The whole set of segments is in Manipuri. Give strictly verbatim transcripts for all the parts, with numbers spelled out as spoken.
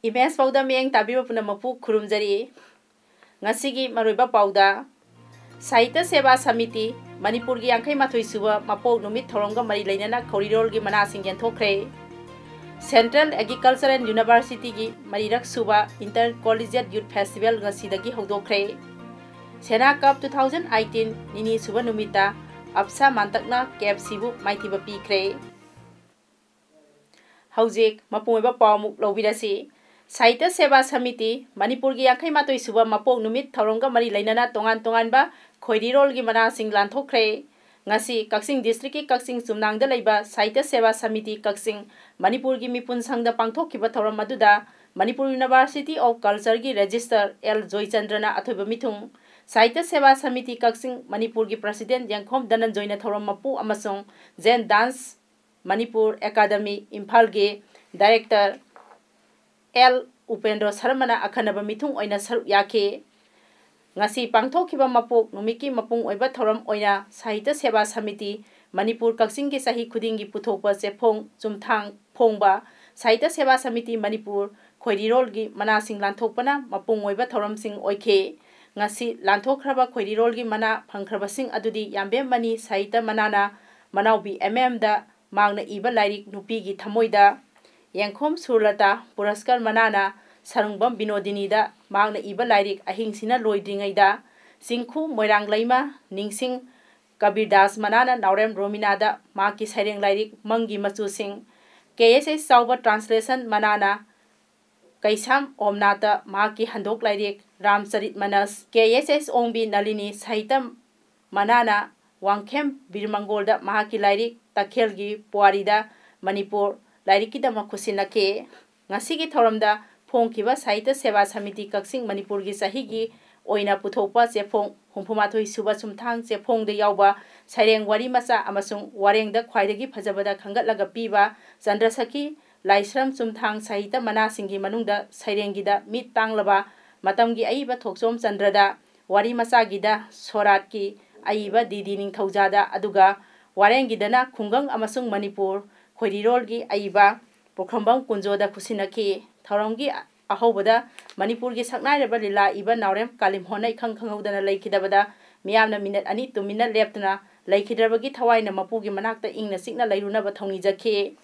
ꯏꯃꯦꯖ ꯄꯥꯎꯗ ꯃꯤꯠꯌꯦꯡ ꯇꯥꯕꯤꯕ ꯄꯨꯝꯅꯃꯛꯄꯨ ꯈꯨꯔꯨꯝꯖꯔꯤ꯫ ꯉꯁꯤꯒꯤ ꯃꯔꯨꯑꯣꯏꯕ ꯄꯥꯎꯗ, ꯁꯥꯍꯤꯇ꯭ꯌ ꯁꯦꯕꯥ ꯁꯃꯤꯇꯤ, ꯃꯅꯤꯄꯨꯔꯒꯤ ꯌꯥꯡꯈꯩ ꯃꯥꯊꯣꯏ ꯁꯨꯕ ꯃꯄꯣꯛ ꯅꯨꯃꯤꯠ ꯊꯧꯔꯝꯒ ꯃꯔꯤ ꯂꯩꯅꯅ ꯈꯧꯔꯤꯔꯣꯜꯒꯤ ꯃꯅꯥꯁꯤꯡ ꯌꯦꯟꯊꯣꯛꯈ꯭ꯔꯦ꯫ Central Agricultural University ꯒꯤ ꯃꯔꯤꯔꯛ ꯁꯨꯕ Inter Collegiate Youth Festival ꯉꯁꯤꯗꯒꯤ ꯍꯧꯗꯣꯛꯈ꯭ꯔꯦ꯫ Sena Cup two thousand eighteen ꯅꯤꯅꯤ ꯁꯨꯕ ꯅꯨꯃꯤꯠꯇ ꯑꯞꯁꯥ ꯃꯥꯟꯇꯛꯅ K F C ꯕꯨ ꯃꯥꯏꯊꯤꯕ ꯄꯤꯈ꯭ꯔꯦ꯫ ꯍꯧꯖꯤꯛ ꯃꯄꯨꯡ ꯑꯣꯏꯕ ꯄꯥꯎ ꯑꯃꯨꯛ ꯂꯧꯕꯤꯔꯁꯤ꯫ ꯁꯥꯍꯤꯇ꯭ꯌ ꯁꯦꯕꯥ ꯁꯃꯤꯇꯤ, ꯃꯅꯤꯄꯨꯔꯒꯤ ꯌꯥꯡꯈꯩ ꯃꯥꯊꯣꯏ ꯁꯨꯕ ꯃꯄꯣꯛ ꯅꯨꯃꯤꯠ ꯊꯧꯔꯝꯒ ꯃꯔꯤ ꯂꯩꯅꯅ ꯇꯣꯉꯥꯟ ꯇꯣꯉꯥꯟꯕ ꯈꯣꯏꯔꯤꯔꯣꯜꯒꯤ ꯃꯅꯥꯁꯤꯡ ꯂꯥꯟꯊꯣꯛꯈ꯭ꯔꯦ꯫ ꯉꯁꯤ ꯀꯛꯆꯤꯡ district ꯀꯤ ꯀꯛꯆꯤꯡ ꯆꯨꯝꯅꯥꯡꯗ ꯂꯩꯕ ꯁꯥꯍꯤꯇ꯭ꯌ ꯁꯦꯕꯥ ꯁꯃꯤꯇꯤ ꯀꯛꯆꯤꯡ ꯃꯅꯤꯄꯨꯔꯒꯤ ꯃꯤꯄꯨꯟ ꯁꯪꯗ ꯄꯥꯡꯊꯣꯛꯈꯤꯕ ꯊꯧꯔꯝ ꯑꯗꯨꯗ Manipur University of Culture ꯒꯤ Registrar L ꯖꯣꯏꯆꯟꯗ꯭ꯔꯅ ꯑꯊꯣꯏꯕ ꯃꯤꯊꯨꯡ, ꯁꯥꯍꯤꯇ꯭ꯌ ꯁꯦꯕꯥ ꯁꯃꯤꯇꯤ ꯀꯛꯆꯤꯡ ꯃꯅꯤꯄꯨꯔꯒꯤ President ꯌꯦꯡꯈꯣꯝ ꯙꯅꯟꯖꯣꯏꯅ ꯊꯧꯔꯝ ꯃꯄꯨ ꯑꯃꯁꯨꯡ Zen Dance Manipur Academy ꯏꯝꯐꯥꯜꯒꯤ Director L ꯎꯄꯦꯟꯗ꯭ꯔꯣ ꯁꯔꯃꯅ ꯑꯈꯟꯅꯕ ꯃꯤꯊꯨꯡ ꯑꯣꯏꯅ ꯁꯔꯨꯛ ꯌꯥꯈꯤ꯫ ꯉꯁꯤ ꯄꯥꯡꯊꯣꯛꯈꯤꯕ ꯃꯄꯣꯛ ꯅꯨꯃꯤꯠꯀꯤ ꯃꯄꯨꯡ ꯑꯣꯏꯕ ꯊꯧꯔꯝ ꯑꯣꯏꯅ ꯁꯥꯍꯤꯇ꯭ꯌ ꯁꯦꯕꯥ ꯁꯃꯤꯇꯤ, ꯃꯅꯤꯄꯨꯔ ꯀꯛꯆꯤꯡꯒꯤ ꯆꯍꯤ ꯈꯨꯗꯤꯡꯒꯤ ꯄꯨꯊꯣꯛꯄ ꯆꯦꯐꯣꯡ ꯆꯨꯝꯊꯥꯡ ꯐꯣꯡꯕ ꯁꯥꯍꯤꯇ꯭ꯌ ꯁꯦꯕꯥ ꯁꯃꯤꯇꯤ ꯃꯅꯤꯄꯨꯔ ꯈꯣꯏꯔꯤꯔꯣꯜꯒꯤ ꯃꯅꯥꯁꯤꯡ ꯂꯥꯟꯊꯣꯛꯄꯅ ꯃꯄꯨꯡ ꯑꯣꯏꯕ ꯊꯧꯔꯝꯁꯤꯡ ꯑꯣꯏꯈꯤ꯫ ꯉꯁꯤ ꯂꯥꯟꯊꯣꯛꯈ꯭ꯔꯕ ꯈꯣꯏꯔꯤꯔꯣꯜꯒꯤ ꯃꯅꯥ ꯐꯪꯈ꯭ꯔꯕꯁꯤꯡ ꯑꯗꯨꯗꯤ ꯌꯥꯝꯕꯦꯝ ꯃꯅꯤ ꯁꯥꯍꯤꯇ꯭ꯌ ꯃꯅꯥꯅ ꯃꯅꯥꯎꯕꯤ ꯑꯦꯝ ꯑꯦꯝꯗ ꯃꯍꯥꯛꯅ ꯏꯕ ꯂꯥꯏꯔꯤꯛ ꯅꯨꯄꯤꯒꯤ ꯊꯃꯣꯏꯗ, ꯌꯦꯡꯈꯣꯝ ꯁꯨꯔꯂꯇꯥ ꯄꯨꯔꯁꯀꯔ ꯃꯅꯥꯅ ꯁꯔꯨꯡꯕꯝ ꯕꯤꯅꯣꯗꯤꯅꯤꯗ ꯃꯍꯥꯛꯅ ꯏꯕ ꯂꯥꯏꯔꯤꯛ ꯑꯍꯤꯡꯁꯤꯅ ꯂꯣꯏꯗ꯭ꯔꯤꯉꯩꯗ, ꯆꯤꯡꯈꯨ ꯃꯣꯏꯔꯥꯡꯂꯩꯃ ꯅꯤꯡꯁꯤꯡ ꯀꯕꯤꯔꯗꯥꯁ ꯃꯅꯥꯅ ꯅꯥꯎꯔꯦꯝ ꯔꯣꯃꯤꯅꯥꯗ ꯃꯍꯥꯛꯀꯤ ꯁꯩꯔꯦꯡ ꯂꯥꯏꯔꯤꯛ ꯃꯪꯒꯤ ꯃꯆꯨꯁꯤꯡ, ꯀꯦ ꯑꯦꯁ ꯑꯦꯁ ꯆꯥꯎꯕ translation ꯃꯅꯥꯅ ꯀꯩꯁꯥꯝ ꯑꯣꯝꯅꯥꯊꯇ ꯃꯍꯥꯛꯀꯤ ꯍꯟꯗꯣꯛ ꯂꯥꯏꯔꯤꯛ ꯔꯥꯝꯆꯔꯤꯠ ꯃꯅꯁ, ꯀꯦ ꯑꯦꯁ ꯑꯦꯁ ꯑꯣꯡꯕꯤ ꯅꯂꯤꯅꯤ ꯁꯥꯍꯤꯇ꯭ꯌ ꯃꯅꯥꯅ ꯋꯥꯡꯈꯦꯝ ꯕꯤꯔꯃꯪꯒꯣꯜꯗ ꯃꯍꯥꯛꯀꯤ ꯂꯥꯏꯔꯤꯛ ꯇꯈꯦꯜꯒꯤ ꯄꯨꯋꯥꯔꯤꯗ ꯃꯅꯤꯄꯨꯔ ꯂꯥꯏꯔꯤꯛꯀꯤꯗꯃꯛ ꯈꯨꯠꯁꯤꯟꯅꯈꯤ꯫ ꯉꯁꯤꯒꯤ ꯊꯧꯔꯝꯗ ꯐꯣꯡꯈꯤꯕ ꯁꯥꯍꯤꯇ꯭ꯌ ꯁꯦꯕꯥ ꯁꯃꯤꯇꯤ ꯀꯛꯆꯤꯡ ꯃꯅꯤꯄꯨꯔꯒꯤ ꯆꯍꯤꯒꯤ ꯑꯣꯏꯅ ꯄꯨꯊꯣꯛꯄ ꯆꯦꯐꯣꯡ ꯍꯨꯝꯐꯨ ꯃꯥꯊꯣꯏ ꯁꯨꯕ ꯆꯨꯝꯊꯥꯡ ꯆꯦꯐꯣꯡꯗ ꯌꯥꯎꯕ ꯁꯩꯔꯦꯡ ꯋꯥꯔꯤ ꯃꯆꯥ ꯑꯃꯁꯨꯡ ꯋꯥꯔꯦꯡꯗ ꯈ꯭ꯋꯥꯏꯗꯒꯤ ꯐꯖꯕꯗ ꯈꯟꯒꯠꯂꯒ ꯄꯤꯕ ꯆꯟꯗ꯭ꯔꯁꯈꯤ ꯂꯥꯏꯁ꯭ꯔꯝ ꯆꯨꯝꯊꯥꯡ ꯁꯥꯍꯤꯇ꯭ꯌ ꯃꯅꯥꯁꯤꯡꯒꯤ ꯃꯅꯨꯡꯗ ꯁꯩꯔꯦꯡꯒꯤꯗ ꯃꯤꯠ ꯇꯥꯡꯂꯕ ꯃꯇꯝꯒꯤ ꯑꯏꯕ ꯊꯣꯛꯆꯣꯝ ꯆꯟꯗ꯭ꯔꯗ ꯋꯥꯔꯤ ꯃꯆꯥꯒꯤꯗ ꯁꯣꯔꯥꯠꯀꯤ ꯑꯏꯕ ꯗꯤ ꯗꯤ ꯅꯤꯡꯊꯧꯖꯥꯗ, ꯑꯗꯨꯒ ꯋꯥꯔꯦꯡꯒꯤꯗꯅ ꯈꯨꯡꯒꯪ ꯑꯃꯁꯨꯡ ꯃꯅꯤꯄꯨꯔ ꯈꯣꯏꯔꯤꯔꯣꯜꯒꯤ ꯑꯏꯕ ꯄꯨꯈ꯭ꯔꯝꯕꯝ ꯀꯨꯟꯖꯣꯗ ꯈꯨꯠꯁꯤꯟꯅꯈꯤ꯫ ꯊꯧꯔꯝꯒꯤ ꯑꯍꯧꯕꯗ ꯃꯅꯤꯄꯨꯔꯒꯤ ꯁꯛꯅꯥꯏꯔꯕ ꯂꯤꯂꯥ ꯏꯕ ꯅꯥꯎꯔꯦꯝ ꯀꯥꯂꯤꯝꯍꯣꯟꯅ ꯏꯈꯪ ꯈꯪꯍꯧꯗꯅ ꯂꯩꯈꯤꯗꯕꯗ ꯃꯤꯌꯥꯝꯅ ꯃꯤꯅꯠ ꯑꯅꯤ ꯇꯨꯃꯤꯟꯅ ꯂꯦꯞꯇꯨꯅ ꯂꯩꯈꯤꯗ꯭ꯔꯕꯒꯤ ꯊꯋꯥꯏꯅ ꯃꯄꯨꯒꯤ ꯃꯅꯥꯛꯇ ꯏꯪꯅ ꯆꯤꯛꯅ ꯂꯩꯔꯨꯅꯕ ꯊꯧꯅꯤꯖꯈꯤ꯫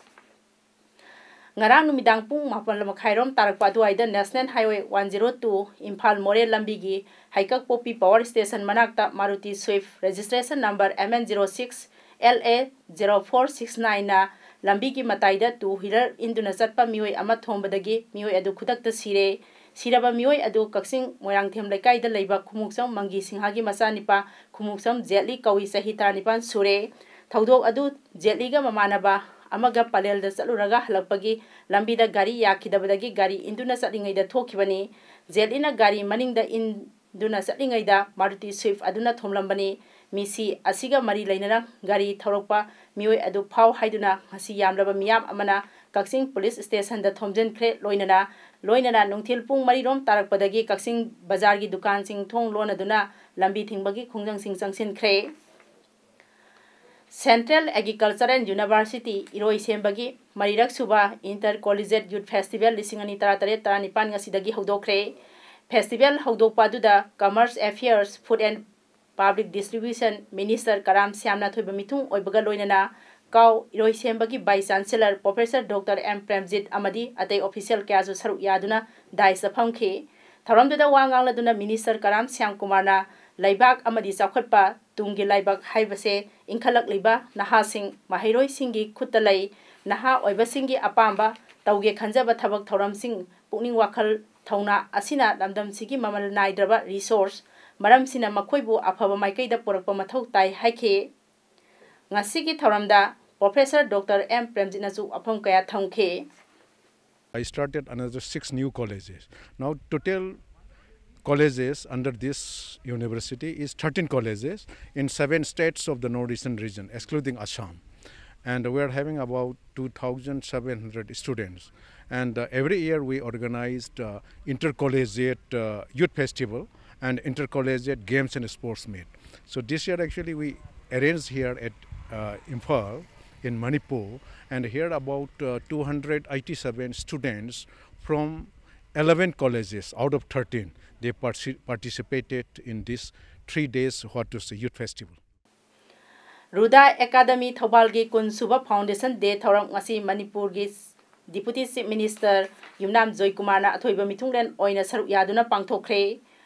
ꯉꯔꯥꯡ ꯅꯨꯃꯤꯗꯥꯡ ꯄꯨꯡ ꯃꯥꯄꯜ ꯃꯈꯥꯏꯔꯣꯝ ꯇꯥꯔꯛꯄ ꯑꯗꯨꯋꯥꯏꯗ National Highway one zero two Imphal ꯃꯣꯔꯦ ꯂꯝꯕꯤꯒꯤ ꯍꯩꯀꯛꯄꯣꯛꯄꯤ Power Station ꯃꯅꯥꯛꯇ Maruti Swift registration number M N zero six L A zero four six nine ꯅ ꯂꯝꯕꯤꯒꯤ ꯃꯇꯥꯏꯗ two wheeler ꯏꯟꯗꯨꯅ ꯆꯠꯄ ꯃꯤꯑꯣꯏ ꯑꯃ ꯊꯣꯝꯕꯗꯒꯤ ꯃꯤꯑꯣꯏ ꯑꯗꯨ ꯈꯨꯗꯛꯇ ꯁꯤꯔꯦ꯫ ꯁꯤꯔꯕ ꯃꯤꯑꯣꯏ ꯑꯗꯨ ꯀꯛꯆꯤꯡ ꯃꯣꯏꯔꯥꯡꯊꯦꯝ ꯂꯩꯀꯥꯏꯗ ꯂꯩꯕ ꯈꯨꯃꯨꯛꯆꯝ ꯃꯪꯒꯤ ꯁꯤꯡꯍꯥꯒꯤ ꯃꯆꯥꯅꯤꯄꯥ ꯈꯨꯃꯨꯛꯆꯝ ꯖꯦꯠꯂꯤ ꯀꯧꯏ, ꯆꯍꯤ ꯇꯔꯥꯅꯤꯄꯥꯟ ꯁꯨꯔꯦ꯫ ꯊꯧꯗꯣꯛ ꯑꯗꯨ ꯖꯦꯠꯂꯤꯒ ꯃꯃꯥꯟꯅꯕ ꯑꯃꯒ ꯄꯂꯦꯜꯗ ꯆꯠꯂꯨꯔꯒ ꯍꯜꯂꯛꯄꯒꯤ ꯂꯝꯕꯤꯗ ꯒꯥꯔꯤ ꯌꯥꯈꯤꯗꯕꯗꯒꯤ ꯒꯥꯔꯤ ꯏꯟꯗꯨꯅ ꯆꯠꯂꯤꯉꯩꯗ ꯊꯣꯛꯈꯤꯕꯅꯤ꯫ ꯖꯦꯠꯂꯤꯅ ꯒꯥꯔꯤ ꯃꯅꯤꯡꯗ ꯏꯟꯗꯨꯅ ꯆꯠꯂꯤꯉꯩꯗ Maruti Swift ꯑꯗꯨꯅ ꯊꯣꯝꯂꯝꯕꯅꯤ꯫ ꯃꯤꯁꯤ ꯑꯁꯤꯒ ꯃꯔꯤ ꯂꯩꯅꯅ ꯒꯥꯔꯤ ꯊꯧꯔꯛꯄ ꯃꯤꯑꯣꯏ ꯑꯗꯨ ꯐꯥꯎ ꯍꯥꯏꯗꯨꯅ ꯉꯁꯤ ꯌꯥꯝꯂꯕ ꯃꯤꯌꯥꯝ ꯑꯃꯅ ꯀꯛꯆꯤꯡ ꯄꯨꯂꯤꯁ ꯁ꯭ꯇꯦꯁꯟꯗ ꯊꯣꯝꯖꯤꯟꯈ꯭ꯔꯦ꯫ ꯂꯣꯏꯅꯅ, ꯂꯣꯏꯅꯅ ꯅꯨꯡꯊꯤꯜ ꯄꯨꯡ ꯃꯔꯤꯔꯣꯝ ꯇꯥꯔꯛꯄꯗꯒꯤ ꯀꯛꯆꯤꯡ ꯕꯖꯥꯔꯒꯤ ꯗꯨꯀꯥꯟꯁꯤꯡ ꯊꯣꯡ ꯂꯣꯟꯅꯗꯨꯅ ꯂꯝꯕꯤ ꯊꯤꯡꯕꯒꯤ ꯈꯣꯡꯖꯪꯁꯤꯡ ꯆꯪꯁꯤꯟꯈ꯭ꯔꯦ꯫ Central Agriculture and University ꯏꯔꯣꯏꯁꯦꯝꯕꯒꯤ ꯃꯔꯤꯔꯛ ꯁꯨꯕ Inter Collegiate Youth Festival ꯂꯤꯁꯤꯡ ꯑꯅꯤ ꯇꯔꯥꯇꯔꯦꯠ ꯇꯔꯥꯅꯤꯄꯥꯟ ꯉꯁꯤꯗꯒꯤ ꯍꯧꯗꯣꯛꯈ꯭ꯔꯦ꯫ Festival ꯍꯧꯗꯣꯛꯄ ꯑꯗꯨꯗ Commerce Affairs, Food and Public Distribution Minister ꯀꯔꯥꯝ ꯁ꯭ꯌꯥꯝꯅ ꯊꯣꯏꯕ ꯃꯤꯊꯨꯡ ꯑꯣꯏꯕꯒ ꯂꯣꯏꯅꯅ ꯀꯥꯎ ꯏꯔꯣꯏꯁꯦꯝꯕꯒꯤ Vice Chancellor Professor Doctor M Premjit ꯑꯃꯗꯤ ꯑꯇꯩ official ꯀꯌꯥꯁꯨ ꯁꯔꯨꯛ ꯌꯥꯗꯨꯅ dais ꯇ ꯐꯝꯈꯤ꯫ ꯊꯧꯔꯝꯗꯨꯗ ꯋꯥ ꯉꯥꯡꯂꯗꯨꯅ Minister ꯀꯔꯥꯝ ꯁ꯭ꯌꯥꯝ ꯀꯨꯃꯥꯔꯅ ꯂꯩꯕꯥꯛ ꯑꯃꯗꯤ ꯆꯥꯎꯈꯠꯄ ꯇꯨꯡꯒꯤ ꯂꯥꯏꯕꯛ ꯍꯥꯏꯕꯁꯦ ꯏꯟꯈꯠꯂꯛꯂꯤꯕ ꯅꯍꯥꯁꯤꯡ, ꯃꯍꯩꯔꯣꯏꯁꯤꯡꯒꯤ ꯈꯨꯠꯇ ꯂꯩ꯫ ꯅꯍꯥ ꯑꯣꯏꯕꯁꯤꯡꯒꯤ ꯑꯄꯥꯝꯕ ꯇꯧꯒꯦ ꯈꯟꯖꯕ ꯊꯕꯛ ꯊꯧꯔꯝꯁꯤꯡ, ꯄꯨꯛꯅꯤꯡ ꯋꯥꯈꯜ ꯊꯧꯅꯥ ꯑꯁꯤꯅ ꯂꯝꯗꯝꯁꯤꯒꯤ ꯃꯃꯜ ꯅꯥꯏꯗ꯭ꯔꯕ resource, ꯃꯔꯝꯁꯤꯅ ꯃꯈꯣꯏꯕꯨ ꯑꯐꯕ ꯃꯥꯏꯀꯩꯗ ꯄꯨꯔꯛꯄ ꯃꯊꯧ ꯇꯥꯏ ꯍꯥꯏꯈꯤ꯫ ꯉꯁꯤꯒꯤ ꯊꯧꯔꯝꯗ Professor Doctor M ꯄ꯭ꯔꯦꯝꯖꯤꯠꯅꯁꯨ ꯋꯥꯐꯝ ꯀꯌꯥ ꯊꯝꯈꯤ꯫ I started another six new colleges. Now, total colleges under this university is thirteen colleges in seven states of the northeastern region, excluding Assam. And we are having about two thousand seven hundred students. And uh, every year we organized uh, intercollegiate uh, youth festival and intercollegiate games and sports meet. So this year, actually, we arranged here at uh, Imphal in Manipur, and here about uh, two hundred eighty-seven students from eleven colleges out of thirteen, they partic- participated in this three days, what to say, youth festival. Ruda academy ꯊꯧꯕꯥꯜꯒꯤ ꯀꯨꯟ ꯁꯨꯕ Foundation Day ꯊꯧꯔꯝ ꯉꯁꯤ ꯃꯅꯤꯄꯨꯔꯒꯤ Deputy Chief Minister ꯌꯨꯝꯅꯥꯝ ꯖꯣꯏꯀꯨꯃꯥꯔꯅ ꯑꯊꯣꯏꯕ ꯃꯤꯊꯨꯡꯂꯦꯟ ꯑꯣꯏꯅ ꯁꯔꯨꯛ ꯌꯥꯗꯨꯅ ꯄꯥꯡꯊꯣꯛꯈ꯭ꯔꯦ꯫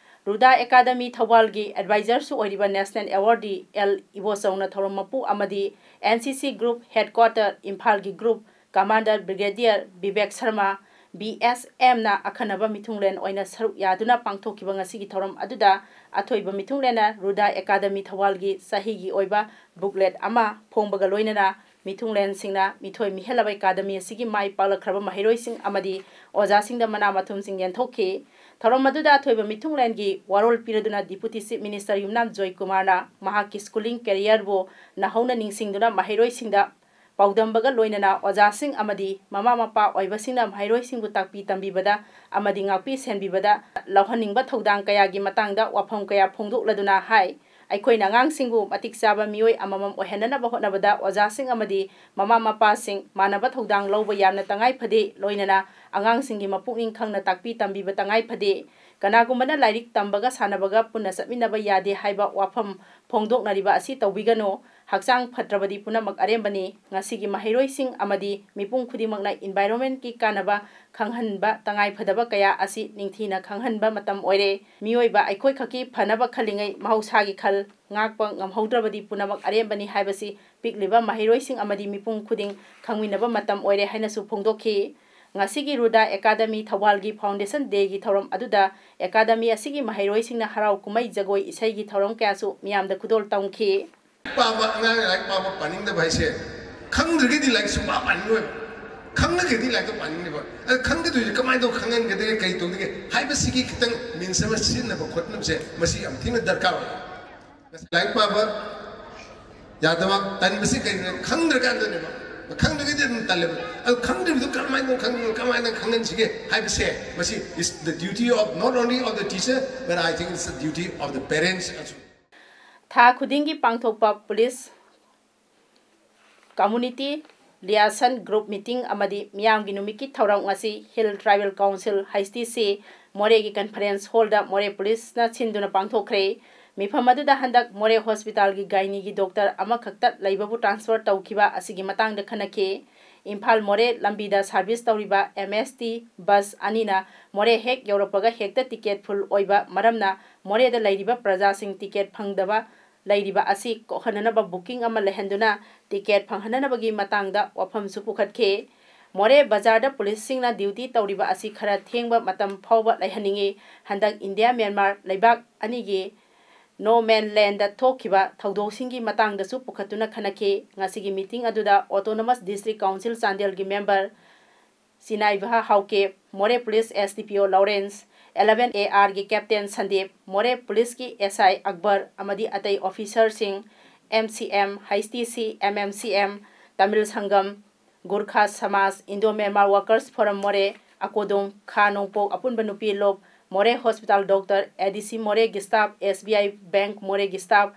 ꯔꯨꯗꯥ ꯑꯦꯀꯥꯗꯃꯤ ꯊꯧꯕꯥꯜꯒꯤ Advisorꯁꯨ ꯑꯣꯏꯔꯤꯕ National Awardee ꯑꯦꯜ ꯏꯕꯣꯆꯧꯅ ꯊꯧꯔꯝ ꯃꯄꯨ ꯑꯃꯗꯤ N C C Group Headquarter ꯏꯝꯐꯥꯜꯒꯤ Group Commander Brigadier Bibek Sharma, B S Mꯅ ꯑꯈꯟꯅꯕ ꯃꯤꯊꯨꯡꯂꯦꯟ ꯑꯣꯏꯅ ꯁꯔꯨꯛ ꯌꯥꯗꯨꯅ ꯄꯥꯡꯊꯣꯛꯈꯤꯕ ꯉꯁꯤꯒꯤ ꯊꯧꯔꯝ ꯑꯗꯨꯗ ꯑꯊꯣꯏꯕ ꯃꯤꯊꯨꯡꯂꯦꯟꯅ ꯔꯨꯗꯥ ꯑꯦꯀꯥꯗꯃꯤ ꯊꯧꯕꯥꯜꯒꯤ ꯆꯍꯤꯒꯤ ꯑꯣꯏꯕ booklet ꯑꯃ ꯐꯣꯡꯕꯒ ꯂꯣꯏꯅꯅ ꯃꯤꯊꯨꯡꯂꯦꯟꯁꯤꯡꯅ ꯃꯤꯊꯣꯏ ꯃꯤꯍꯦꯜꯂꯕ ꯑꯦꯀꯥꯗꯃꯤ ꯑꯁꯤꯒꯤ ꯃꯥꯏ ꯄꯥꯛꯂꯛꯈ꯭ꯔꯕ ꯃꯍꯩꯔꯣꯏꯁꯤꯡ ꯑꯃꯗꯤ ꯑꯣꯖꯥꯁꯤꯡꯗ ꯃꯅꯥ ꯃꯊꯨꯝꯁꯤꯡ ꯌꯦꯟꯊꯣꯛꯈꯤ꯫ ꯊꯧꯔꯝ ꯑꯗꯨꯗ ꯑꯊꯣꯏꯕ ꯃꯤꯊꯨꯡꯂꯦꯟꯒꯤ ꯋꯥꯔꯣꯜ ꯄꯤꯔꯗꯨꯅ Deputy Chief Minister ꯌꯨꯝꯅꯥꯝ ꯖꯣꯏꯀꯨꯃꯥꯔꯅ ꯃꯍꯥꯛꯀꯤ schooling careerꯕꯨ ꯅꯧꯍꯧꯅ ꯅꯤꯡꯁꯤꯡꯗꯨꯅ ꯃꯍꯩꯔꯣꯏꯁꯤꯡꯗ ꯄꯥꯎꯗꯝꯕꯒ ꯂꯣꯏꯅꯅ ꯑꯣꯖꯥꯁꯤꯡ ꯑꯃꯗꯤ ꯃꯃꯥ ꯃꯄꯥ ꯑꯣꯏꯕꯁꯤꯡꯅ ꯃꯍꯩꯔꯣꯏꯁꯤꯡꯕꯨ ꯇꯥꯛꯄꯤ ꯇꯝꯕꯤꯕꯗ ꯑꯃꯗꯤ ꯉꯥꯛꯄꯤ ꯁꯦꯟꯕꯤꯕꯗ ꯂꯧꯍꯟꯅꯤꯡꯕ ꯊꯧꯗꯥꯡ ꯀꯌꯥꯒꯤ ꯃꯇꯥꯡꯗ ꯋꯥꯐꯝ ꯀꯌꯥ ꯐꯣꯡꯗꯣꯛꯂꯗꯨꯅ ꯍꯥꯏ꯫ ꯑꯩꯈꯣꯏꯅ ꯑꯉꯥꯡꯁꯤꯡꯕꯨ ꯃꯇꯤꯛ ꯆꯥꯕ ꯃꯤꯑꯣꯏ ꯑꯃꯃꯝ ꯑꯣꯏꯍꯟꯅꯅꯕ ꯍꯣꯠꯅꯕꯗ ꯑꯣꯖꯥꯁꯤꯡ ꯑꯃꯗꯤ ꯃꯃꯥ ꯃꯄꯥꯁꯤꯡ ꯃꯥꯟꯅꯕ ꯊꯧꯗꯥꯡ ꯂꯧꯕ ꯌꯥꯝꯅ ꯇꯉꯥꯏ ꯐꯗꯦ, ꯂꯣꯏꯅꯅ ꯑꯉꯥꯡꯁꯤꯡꯒꯤ ꯃꯄꯨꯛꯅꯤꯡ ꯈꯪꯅ ꯇꯥꯛꯄꯤ ꯇꯝꯕꯤꯕ ꯇꯉꯥꯏ ꯐꯗꯦ꯫ ꯀꯅꯥꯒꯨꯝꯕꯅ ꯂꯥꯏꯔꯤꯛ ꯇꯝꯕꯒ ꯁꯥꯟꯅꯕꯒ ꯄꯨꯟꯅ ꯆꯠꯃꯤꯟꯅꯕ ꯌꯥꯗꯦ ꯍꯥꯏꯕ ꯋꯥꯐꯝ ꯐꯣꯡꯗꯣꯛꯅꯔꯤꯕ ꯑꯁꯤ ꯇꯧꯕꯤꯒꯅꯨ꯫ ꯍꯛꯆꯥꯡ ꯐꯠꯇ꯭ꯔꯕꯗꯤ ꯄꯨꯝꯅꯃꯛ ꯑꯔꯦꯝꯕꯅꯤ꯫ ꯉꯁꯤꯒꯤ ꯃꯍꯩꯔꯣꯏꯁꯤꯡ ꯑꯃꯗꯤ ꯃꯤꯄꯨꯝ ꯈꯨꯗꯤꯡꯃꯛꯅ environmentꯀꯤ ꯀꯥꯟꯅꯕ ꯈꯪꯍꯟꯕ ꯇꯉꯥꯏ ꯐꯗꯕ ꯀꯌꯥ ꯑꯁꯤ ꯅꯤꯡꯊꯤꯅ ꯈꯪꯍꯟꯕ ꯃꯇꯝ ꯑꯣꯏꯔꯦ꯫ ꯃꯤꯑꯣꯏꯕ ꯑꯩꯈꯣꯏ ꯈꯛꯀꯤ ꯐꯅꯕ ꯈꯜꯂꯤꯉꯩ ꯃꯍꯧꯁꯥꯒꯤ ꯈꯜ ꯉꯥꯛꯄ ꯉꯝꯍꯧꯗ꯭ꯔꯕꯗꯤ ꯄꯨꯝꯅꯃꯛ ꯑꯔꯦꯝꯕꯅꯤ ꯍꯥꯏꯕꯁꯤ ꯄꯤꯛꯂꯤꯕ ꯃꯍꯩꯔꯣꯏꯁꯤꯡ ꯑꯃꯗꯤ ꯃꯤꯄꯨꯝ ꯈꯨꯗꯤꯡ ꯈꯪꯃꯤꯟꯅꯕ ꯃꯇꯝ ꯑꯣꯏꯔꯦ ꯍꯥꯏꯅꯁꯨ ꯐꯣꯡꯗꯣꯛꯈꯤ꯫ ꯉꯁꯤꯒꯤ ꯔꯨꯗꯥ ꯑꯦꯀꯥꯗꯃꯤ ꯊꯧꯕꯥꯜꯒꯤ Foundation Dayꯒꯤ ꯊꯧꯔꯝ ꯑꯗꯨꯗ ꯑꯦꯀꯥꯗꯃꯤ ꯑꯁꯤꯒꯤ ꯃꯍꯩꯔꯣꯏꯁꯤꯡꯅ ꯍꯔꯥꯎ ꯀꯨꯝꯍꯩ, ꯖꯒꯣꯏ, ꯏꯁꯩꯒꯤ ꯊꯧꯔꯝ ꯀꯌꯥꯁꯨ ꯃꯤꯌꯥꯝꯗ ꯈꯨꯗꯣꯜ ꯇꯝꯈꯤ꯫ ꯄꯥꯕ ꯑꯉꯥꯡ ꯂꯥꯏꯔꯤꯛ ꯄꯥꯕ ꯄꯥꯅꯤꯡꯗꯕ ꯍꯥꯏꯁꯦ ꯈꯪꯗ꯭ꯔꯒꯗꯤ ꯂꯥꯏꯔꯤꯛ ꯁꯨꯡꯄꯥ ꯄꯥꯅꯤꯡꯉꯣꯏꯕ꯫ ꯈꯪꯉꯒꯗꯤ ꯂꯥꯏꯔꯤꯛꯇꯣ ꯄꯥꯅꯤꯡꯅꯦꯕ꯫ ꯑꯗ ꯈꯪꯒꯗꯣꯏꯁꯦ ꯀꯃꯥꯏꯅ ꯇꯧ ꯈꯪꯍꯟꯒꯗꯒꯦ, ꯀꯔꯤ ꯇꯧꯗꯒꯦ ꯍꯥꯏꯕꯁꯤꯒꯤ ꯈꯤꯇꯪ ꯃꯤꯟꯁ ꯑꯃ ꯁꯤꯖꯤꯟꯅꯕ ꯈꯣꯠꯅꯕꯁꯦ ꯃꯁꯤ ꯌꯥꯝ ꯊꯤꯅ ꯗꯔꯀꯥꯔ ꯑꯣꯏ꯫ ꯉꯁꯥꯏ ꯂꯥꯏꯔꯤꯛ ꯄꯥꯕ ꯌꯥꯗꯕ, ꯇꯟꯕꯁꯤ ꯀꯩꯒꯤꯅꯣ? ꯈꯪꯗ꯭ꯔꯀꯥꯟꯗꯅꯦꯕ꯫ ꯈꯪꯗ꯭ꯔꯒꯗꯤ ꯑꯗꯨꯝ ꯇꯜꯂꯦꯕ꯫ ꯑꯗꯨ ꯈꯪꯗ꯭ꯔꯤꯕꯗꯨ ꯀꯔꯝꯍꯥꯏꯅ ꯈꯪ-, ꯀꯃꯥꯏꯅ ꯈꯪꯍꯟꯁꯤꯒꯦ ꯍꯥꯏꯕꯁꯦ, ꯃꯁꯤ is the duty of not only of the teacher, but I think it's the duty of the parents also. ꯊꯥ ꯈꯨꯗꯤꯡꯒꯤ ꯄꯥꯡꯊꯣꯛꯄ ꯄꯨꯂꯤꯁ ꯀꯝꯃꯨꯅꯤꯇꯤ ꯂꯤꯌꯥꯁꯟ ꯒ꯭ꯔꯨꯞ ꯃꯤꯇꯤꯡ ꯑꯃꯗꯤ ꯃꯤꯌꯥꯝꯒꯤ ꯅꯨꯃꯤꯠꯀꯤ ꯊꯧꯔꯝ ꯉꯁꯤ ꯍꯤꯜ ꯇ꯭ꯔꯥꯏꯕꯦꯜ ꯀꯥꯎꯟꯁꯤꯜ, ꯍꯩꯁ ꯇꯤ ꯁꯤ, ꯃꯣꯔꯦꯒꯤ ꯀꯟꯐꯔꯦꯟꯁ ꯍꯣꯜꯗ ꯃꯣꯔꯦ ꯄꯨꯂꯤꯁꯅ ꯁꯤꯟꯗꯨꯅ ꯄꯥꯡꯊꯣꯛꯈ꯭ꯔꯦ꯫ ꯃꯤꯐꯝ ꯑꯗꯨꯗ ꯍꯟꯗꯛ ꯃꯣꯔꯦ ꯍꯣꯁꯄꯤꯇꯥꯜꯒꯤ ꯒꯥꯏꯅꯤꯒꯤ ꯗꯣꯛꯇꯔ ꯑꯃꯈꯛꯇ ꯂꯩꯕꯕꯨ ꯇ꯭ꯔꯥꯟꯁꯐꯔ ꯇꯧꯈꯤꯕ ꯑꯁꯤꯒꯤ ꯃꯇꯥꯡꯗ ꯈꯟꯅꯈꯤ꯫ ꯏꯝꯐꯥꯜ ꯃꯣꯔꯦ ꯂꯝꯕꯤꯗ ꯁꯥꯔꯚꯤꯁ ꯇꯧꯔꯤꯕ ꯑꯦꯝ ꯑꯦꯁ ꯇꯤ ꯕꯁ ꯑꯅꯤꯅ ꯃꯣꯔꯦ ꯍꯦꯛ ꯌꯧꯔꯛꯄꯒ ꯍꯦꯛꯇ ꯇꯤꯀꯦꯠ ꯐꯨꯜ ꯑꯣꯏꯕ ꯃꯔꯝꯅ ꯃꯣꯔꯦꯗ ꯂꯩꯔꯤꯕ ꯄ꯭ꯔꯖꯥꯁꯤꯡ ꯇꯤꯀꯦꯠ ꯐꯪꯗꯕ ꯂꯩꯔꯤꯕ ꯑꯁꯤ ꯀꯣꯛꯍꯟꯅꯅꯕ ꯕꯨꯀꯤꯡ ꯑꯃ ꯂꯩꯍꯟꯗꯨꯅ ꯇꯤꯀꯦꯠ ꯐꯪꯍꯟꯅꯅꯕꯒꯤ ꯃꯇꯥꯡꯗ ꯋꯥꯐꯝꯁꯨ ꯄꯨꯈꯠꯈꯤ꯫ ꯃꯣꯔꯦ ꯕꯖꯥꯔꯗ ꯄꯨꯂꯤꯁꯁꯤꯡꯅ ꯗ꯭ꯌꯨꯇꯤ ꯇꯧꯔꯤꯕ ꯑꯁꯤ ꯈꯔ ꯊꯦꯡꯕ ꯃꯇꯝ ꯐꯥꯎꯕ ꯂꯩꯍꯟꯅꯤꯡꯏ꯫ ꯍꯟꯗꯛ ꯏꯟꯗꯤꯌꯥ ꯃ꯭ꯌꯥꯟꯃꯥꯔ ꯂꯩꯕꯥꯛ ꯑꯅꯤꯒꯤ ꯅꯣ ꯃꯦꯟ ꯂꯦꯟꯗ ꯊꯣꯛꯈꯤꯕ ꯊꯧꯗꯣꯛꯁꯤꯡꯒꯤ ꯃꯇꯥꯡꯗꯁꯨ ꯄꯨꯈꯠꯇꯨꯅ ꯈꯟꯅꯈꯤ꯫ ꯉꯁꯤꯒꯤ ꯃꯤꯇꯤꯡ ꯑꯗꯨꯗ ꯑꯣꯇꯣꯅꯣꯃꯁ ꯗꯤꯁꯇ꯭ꯔꯤꯛ ꯀꯥꯎꯟꯁꯤꯜ ꯆꯥꯟꯗꯦꯜꯒꯤ ꯃꯦꯝꯕꯔ ꯁꯤꯅꯥꯏꯕꯍꯥ Haokep, Moreh police S D P O Lawrence, eleven A ꯑꯥꯔꯒꯤ ꯀꯦꯞꯇꯦꯟ ꯁꯟꯗꯤꯞ, ꯃꯣꯔꯦ ꯄꯨꯂꯤꯁꯀꯤ ꯑꯦꯁ ꯑꯥꯏ ꯑꯛꯕꯔ ꯑꯃꯗꯤ ꯑꯇꯩ ꯑꯣꯐꯤꯁꯔꯁꯤꯡ, ꯑꯦꯝ ꯁꯤ ꯑꯦꯝ, ꯍꯩꯁ T C, M M C M, Tamil Sangam, Gorkha Samaj, Indo Myanmar workers form ꯃꯣꯔꯦ, ꯑꯀꯣꯗꯣꯡ, ꯈꯥ ꯅꯣꯡꯄꯣꯛ ꯑꯄꯨꯟꯕ ꯅꯨꯄꯤ ꯂꯣꯞ, ꯃꯣꯔꯦ ꯍꯣꯁꯄꯤꯇꯥꯜ ꯗꯣꯛꯇꯔ, ꯑꯦ ꯗꯤ ꯁꯤ ꯃꯣꯔꯦꯒꯤ staff, S B I bank ꯃꯣꯔꯦꯒꯤ staff,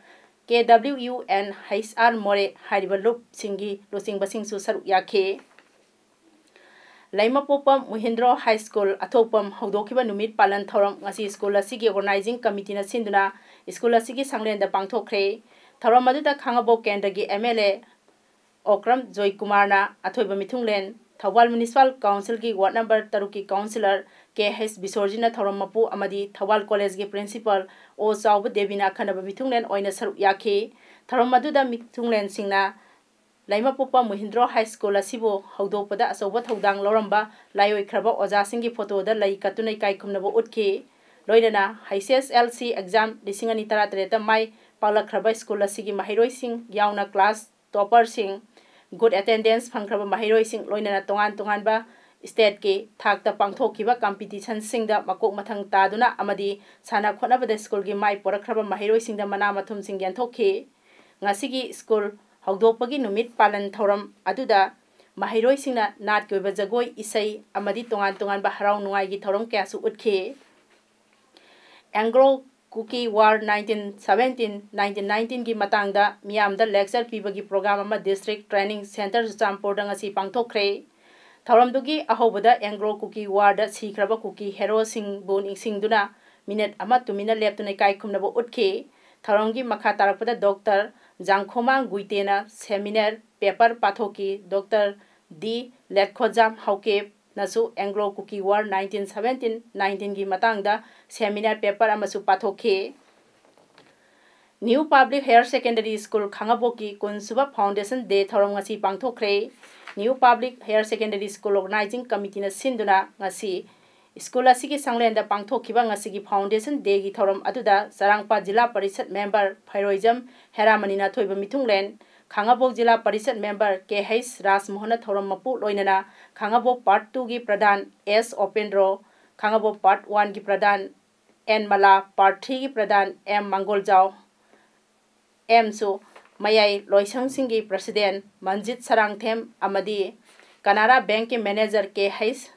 K W U N H R Moreh ꯍꯥꯏꯔꯤꯕ ꯂꯨꯞꯁꯤꯡꯒꯤ ꯂꯨꯆꯤꯡꯕꯁꯤꯡꯁꯨ ꯁꯔꯨꯛ ꯌꯥꯈꯤ꯫ ꯂꯩꯃꯄꯣꯛꯄꯝ ꯃꯨꯍꯤꯟꯗ꯭ꯔꯣ ꯍꯥꯏ ꯁ꯭ꯀꯨꯜ ꯑꯊꯣꯛꯄꯝ ꯍꯧꯗꯣꯛꯈꯤꯕ ꯅꯨꯃꯤꯠ ꯄꯥꯂꯟ ꯊꯧꯔꯝ ꯉꯁꯤ ꯁ꯭ꯀꯨꯜ ꯑꯁꯤꯒꯤ ꯑꯣꯔꯒꯅꯥꯏꯖꯤꯡ ꯀꯃꯤꯇꯤꯅ ꯁꯤꯟꯗꯨꯅ ꯁ꯭ꯀꯨꯜ ꯑꯁꯤꯒꯤ ꯁꯪꯂꯦꯟꯗ ꯄꯥꯡꯊꯣꯛꯈ꯭ꯔꯦ꯫ ꯊꯧꯔꯝ ꯑꯗꯨꯗ ꯈꯥꯉꯕꯣꯛ ꯀꯦꯟꯗ꯭ꯔꯒꯤ ꯑꯦꯝ ꯑꯦꯜ ꯑꯦ ꯑꯣꯀ꯭ꯔꯝ ꯖꯣꯏꯀꯨꯃꯥꯔꯅ ꯑꯊꯣꯏꯕ ꯃꯤꯊꯨꯡꯂꯦꯟ, ꯊꯧꯕꯥꯜ ꯃ꯭ꯌꯨꯅꯤꯁꯤꯄꯥꯜ ꯀꯥꯎꯟꯁꯤꯜꯒꯤ ꯋꯥꯔꯗ ꯅꯝꯕꯔ ꯇꯔꯨꯛꯀꯤ ꯀꯥꯎꯟꯁꯤꯂꯔ ꯀꯦ ꯍꯩꯁ ꯕꯤꯁꯣꯔꯖꯤꯠꯅ ꯊꯧꯔꯝ ꯃꯄꯨ ꯑꯃꯗꯤ ꯊꯧꯕꯥꯜ ꯀꯣꯂꯦꯖꯒꯤ ꯄ꯭ꯔꯤꯟꯁꯤꯄꯥꯜ ꯑꯣ ꯆꯥꯎꯕ ꯗꯦꯕꯤꯅ ꯑꯈꯟꯅꯕ ꯃꯤꯊꯨꯡꯂꯦꯟ ꯑꯣꯏꯅ ꯁꯔꯨꯛ ꯌꯥꯈꯤ꯫ ꯊꯧꯔꯝ ꯑꯗꯨꯗ ꯃꯤꯊꯨꯡꯂꯦꯟꯁꯤꯡꯅ ꯂꯩꯃꯄꯣꯛꯄ ꯃꯨꯍꯤꯟꯗ꯭ꯔꯣ ꯍꯥꯏ ꯁ꯭ꯀꯨꯜ ꯑꯁꯤꯕꯨ ꯍꯧꯗꯣꯛꯄꯗ ꯑꯆꯧꯕ ꯊꯧꯗꯥꯡ ꯂꯧꯔꯝꯕ ꯂꯥꯏꯑꯣꯏꯈ꯭ꯔꯕ ꯑꯣꯖꯥꯁꯤꯡꯒꯤ ꯐꯣꯇꯣꯗ ꯂꯩ ꯀꯠꯇꯨꯅ ꯏꯀꯥꯏ ꯈꯨꯝꯅꯕ ꯎꯠꯈꯤ꯫ ꯂꯣꯏꯅꯅ ꯍꯩꯁ ꯑꯦꯁ ꯑꯦꯜ ꯁꯤ ꯑꯦꯛꯖꯥꯝ ꯂꯤꯁꯤꯡ ꯑꯅꯤ ꯇꯔꯥꯇꯔꯦꯠꯇ ꯃꯥꯏ ꯄꯥꯛꯂꯛꯈ꯭ꯔꯕ ꯁ꯭ꯀꯨꯜ ꯑꯁꯤꯒꯤ ꯃꯍꯩꯔꯣꯏꯁꯤꯡ ꯌꯥꯎꯅ ꯀ꯭ꯂꯥꯁ ꯇꯣꯄꯔꯁꯤꯡ, good attendance ꯐꯪꯈ꯭ꯔꯕ ꯃꯍꯩꯔꯣꯏꯁꯤꯡ, ꯂꯣꯏꯅꯅ ꯇꯣꯉꯥꯟ ꯇꯣꯉꯥꯟꯕ stateꯀꯤ ꯊꯥꯛꯇ ꯄꯥꯡꯊꯣꯛꯈꯤꯕ competitionꯁꯤꯡꯗ ꯃꯀꯣꯛ ꯃꯊꯪ ꯇꯥꯗꯨꯅ ꯑꯃꯗꯤ ꯁꯥꯟꯅ ꯈꯣꯠꯅꯕꯗ ꯁ꯭ꯀꯨꯜꯒꯤ ꯃꯥꯏ ꯄꯨꯔꯛꯈ꯭ꯔꯕ ꯃꯍꯩꯔꯣꯏꯁꯤꯡꯗ ꯃꯅꯥ ꯃꯊꯨꯝꯁꯤꯡ ꯌꯦꯟꯊꯣꯛꯈꯤ꯫ ꯉꯁꯤꯒꯤ ꯁ꯭ꯀꯨꯜ ꯍꯧꯗꯣꯛꯄꯒꯤ ꯅꯨꯃꯤꯠ ꯄꯥꯂꯟ ꯊꯧꯔꯝ ꯑꯗꯨꯗ ꯃꯍꯩꯔꯣꯏꯁꯤꯡꯅ ꯅꯥꯠꯀꯤ ꯑꯣꯏꯕ ꯖꯒꯣꯏ, ꯏꯁꯩ ꯑꯃꯗꯤ ꯇꯣꯉꯥꯟ ꯇꯣꯉꯥꯟꯕ ꯍꯔꯥꯎ ꯅꯨꯡꯉꯥꯏꯒꯤ ꯊꯧꯔꯝ ꯀꯌꯥꯁꯨ ꯎꯠꯈꯤ꯫ Anglo Kuki War nineteen seventeen nineteen nineteenꯒꯤ ꯃꯇꯥꯡꯗ ꯃꯤꯌꯥꯝꯗ lecture ꯄꯤꯕꯒꯤ program ꯑꯃ District Training Centre ꯆꯨꯔꯆꯥꯟꯄꯨꯔꯗ ꯉꯁꯤ ꯄꯥꯡꯊꯣꯛꯈ꯭ꯔꯦ꯫ ꯊꯧꯔꯝꯗꯨꯒꯤ ꯑꯍꯧꯕꯗ Anglo Kuki Warꯗ ꯁꯤꯈ꯭ꯔꯕ ꯀꯨꯀꯤ heroꯁꯤꯡꯕꯨ ꯅꯤꯡꯁꯤꯡꯗꯨꯅ minute ꯑꯃ ꯇꯨꯃꯤꯟꯅ ꯂꯦꯞꯇꯨꯅ ꯏꯀꯥꯏ ꯈꯨꯝꯅꯕ ꯎꯠꯈꯤ꯫ ꯊꯧꯔꯝꯒꯤ ꯃꯈꯥ ꯇꯥꯔꯛꯄꯗ Doctor ꯖꯥꯡꯈꯣꯃꯥꯡ ꯒꯨꯏꯇꯦꯅ seminar paper ꯄꯥꯊꯣꯛꯈꯤ꯫ Doctor ꯗꯤ ꯂꯦꯠꯈꯣꯖꯥꯝ ꯍꯥꯎꯀꯦꯞꯅꯁꯨ Anglo Kuki War nineteen seventeen nineteenꯒꯤ ꯃꯇꯥꯡꯗ seminar paper ꯑꯃꯁꯨ ꯄꯥꯊꯣꯛꯈꯤ꯫ New Public Higher Secondary School ꯈꯥꯡꯉꯕꯣꯛꯀꯤ ꯀꯨꯟꯁꯨꯕ Foundation Day ꯊꯧꯔꯝ ꯉꯁꯤ ꯄꯥꯡꯊꯣꯛꯈ꯭ꯔꯦ꯫ New Public Higher Secondary School Organizing Committeeꯅ ꯁꯤꯟꯗꯨꯅ ꯉꯁꯤ ꯁ꯭ꯀꯨꯜ ꯑꯁꯤꯒꯤ ꯁꯪꯂꯦꯟꯗ ꯄꯥꯡꯊꯣꯛꯈꯤꯕ ꯉꯁꯤꯒꯤ Foundation Dayꯒꯤ ꯊꯧꯔꯝ ꯑꯗꯨꯗ ꯆꯔꯥꯡꯄꯥꯠ ꯖꯤꯂꯥ ꯄꯔꯤꯁꯠ member ꯐꯩꯔꯣꯏꯖꯝ ꯍꯦꯔꯥꯃꯅꯤꯅ ꯊꯣꯏꯕ ꯃꯤꯊꯨꯡꯂꯦꯟ, ꯈꯥꯡꯉꯕꯣꯛ ꯖꯤꯂꯥ ꯄꯔꯤꯁꯠ member ꯀꯦ ꯍꯩꯁ ꯔꯥꯖꯃꯣꯍꯟꯅ ꯊꯧꯔꯝ ꯃꯄꯨ ꯂꯣꯏꯅꯅ ꯈꯥꯡꯉꯕꯣꯛ Part Twoꯒꯤ ꯄ꯭ꯔꯙꯥꯟ ꯑꯦꯁ ꯑꯣꯄꯦꯟꯗ꯭ꯔꯣ, ꯈꯥꯡꯉꯕꯣꯛ Part Oneꯒꯤ ꯄ꯭ꯔꯙꯥꯟ ꯑꯦꯟ ꯃꯂꯥ, Part Threeꯒꯤ ꯄ꯭ꯔꯙꯥꯟ ꯑꯦꯝ ꯃꯪꯒꯣꯜꯖꯥꯎ, ꯑꯦꯝꯁꯨ ꯃꯌꯥꯏ ꯂꯣꯏꯁꯪꯁꯤꯡꯒꯤ president ꯃꯟꯖꯤꯠ ꯁꯔꯥꯡꯊꯦꯝ ꯑꯃꯗꯤ ꯀꯅꯥꯔꯥ ꯕꯦꯡꯛꯀꯤ manager ꯀꯦ ꯍꯩꯁ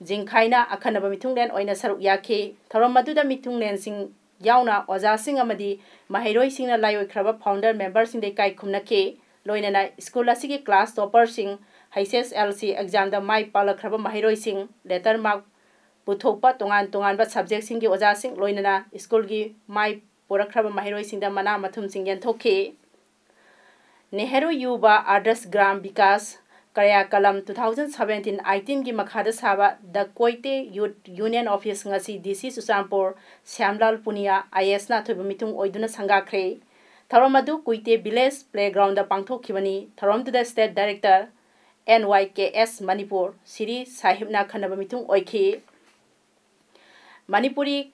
ꯖꯤꯡꯈꯥꯏꯅ ꯑꯈꯟꯅꯕ ꯃꯤꯊꯨꯡꯂꯦꯟ ꯑꯣꯏꯅ ꯁꯔꯨꯛ ꯌꯥꯈꯤ꯫ ꯊꯧꯔꯝ ꯑꯗꯨꯗ ꯃꯤꯊꯨꯡꯂꯦꯟꯁꯤꯡ ꯌꯥꯎꯅ ꯑꯣꯖꯥꯁꯤꯡ ꯑꯃꯗꯤ ꯃꯍꯩꯔꯣꯏꯁꯤꯡꯅ ꯂꯥꯏꯑꯣꯏꯈ꯭ꯔꯕ founder memberꯁꯤꯡꯗ ꯏꯀꯥꯏ ꯈꯨꯝꯅꯈꯤ꯫ ꯂꯣꯏꯅꯅ ꯁ꯭ꯀꯨꯜ ꯑꯁꯤꯒꯤ class topperꯁꯤꯡ, H S L C examꯗ ꯃꯥꯏ ꯄꯥꯛꯂꯛꯈ꯭ꯔꯕ ꯃꯍꯩꯔꯣꯏꯁꯤꯡ, letter mark ꯄꯨꯊꯣꯛꯄ ꯇꯣꯉꯥꯟ ꯇꯣꯉꯥꯟꯕ subjectꯁꯤꯡꯒꯤ ꯑꯣꯖꯥꯁꯤꯡ, ꯂꯣꯏꯅꯅ ꯁ꯭ꯀꯨꯜꯒꯤ ꯃꯥꯏ ꯄꯨꯔꯛꯈ꯭ꯔꯕ ꯃꯍꯩꯔꯣꯏꯁꯤꯡꯗ ꯃꯅꯥ ꯃꯊꯨꯝꯁꯤꯡ ꯌꯦꯟꯊꯣꯛꯈꯤ꯫ ꯅꯦꯍꯔꯨ ꯌꯨꯕꯥ ꯑꯥꯗꯔꯁ ꯒ꯭ꯔꯥꯝ ꯕꯤꯀꯥꯁ ꯀꯔꯌꯥꯀꯂꯝ two thousand seventeen eighteenꯒꯤ ꯃꯈꯥꯗ ꯁꯥꯕ The Koite Youth Union Office ꯉꯁꯤ D C Churachandpur ꯁ꯭ꯌꯥꯝꯂꯥꯜ Punia I A S ꯅ ꯑꯊꯣꯏꯕ ꯃꯤꯊꯨꯡ ꯑꯣꯏꯗꯨꯅ ꯁꯪꯒꯥꯈ꯭ꯔꯦ꯫ ꯊꯧꯔꯝ ꯑꯗꯨ ꯀꯨꯏꯇꯦ village playgroundꯗ ꯄꯥꯡꯊꯣꯛꯈꯤꯕꯅꯤ꯫ ꯊꯧꯔꯝꯗꯨꯗ state director N Y K S Manipur ꯁꯤꯔꯤ ꯁꯥꯍꯤꯕꯅ ꯑꯈꯟꯅꯕ ꯃꯤꯊꯨꯡ ꯑꯣꯏꯈꯤ꯫ Manipuri